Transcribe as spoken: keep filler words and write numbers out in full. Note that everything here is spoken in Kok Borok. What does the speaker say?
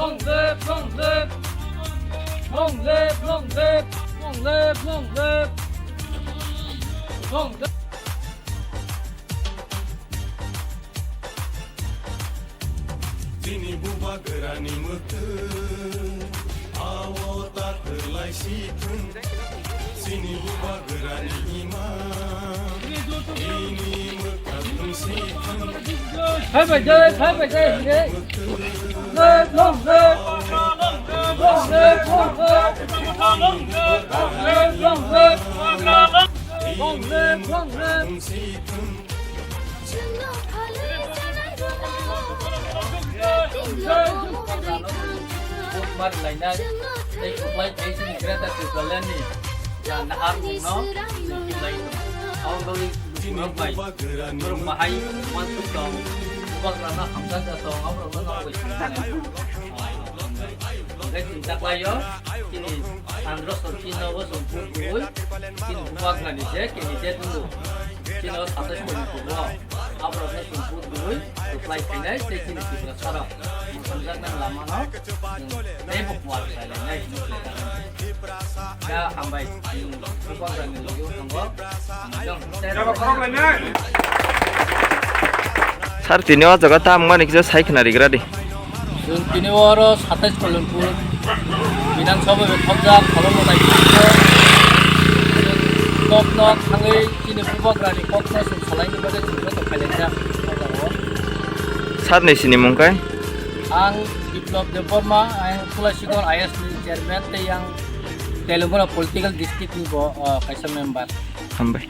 Long live, long live. Long live, long live. Long live, long live. Long live. Chini bubagrani mwktwi, ao ta kwlai si thung. Chini bubagrani ima, ini mwkang thung si thung. Hai bai jai, hai bai jai, hai. Long live, long live. Long live, long live. Long live, long live. Long live, long live. Vote mar lainai, tei kwplai khe chini Greater Tipraland ni ja naharmung no kwplai tong. Aboni bagwi lukurok bai, borok bahai uansuk tong, bubagrano hamjakya tong, aborokno nokbai sini tong. Hwnkhe chwng chaklaio, chini Chandra Sorkinobo chwng vote rwui, chini bubagrani je candidate wngo, chini o satais kori kugo, aborokno chwng vote rwui kwplai khainai tei chini Tiprasarok mwthangjaknai lamano chwng teibo kuar khlai lainai. Ya, hambai. Sir, tini o jaga tamo mani kisa sai khna rigra di. Chwng tini oro satais Kolonpur Bidhan Sabha bai thokjak, Kholomlai kokno thangwi chini bubagrani kokno chwng salaini bagwi chwng joto phailaijak o jaga o. Sir ni sini mung kai? Ang Biplab Debbarma, ang Tulasiganj I S ni chairman tei ang Telangana political district ni bo, ah, kaisa member. Hambai.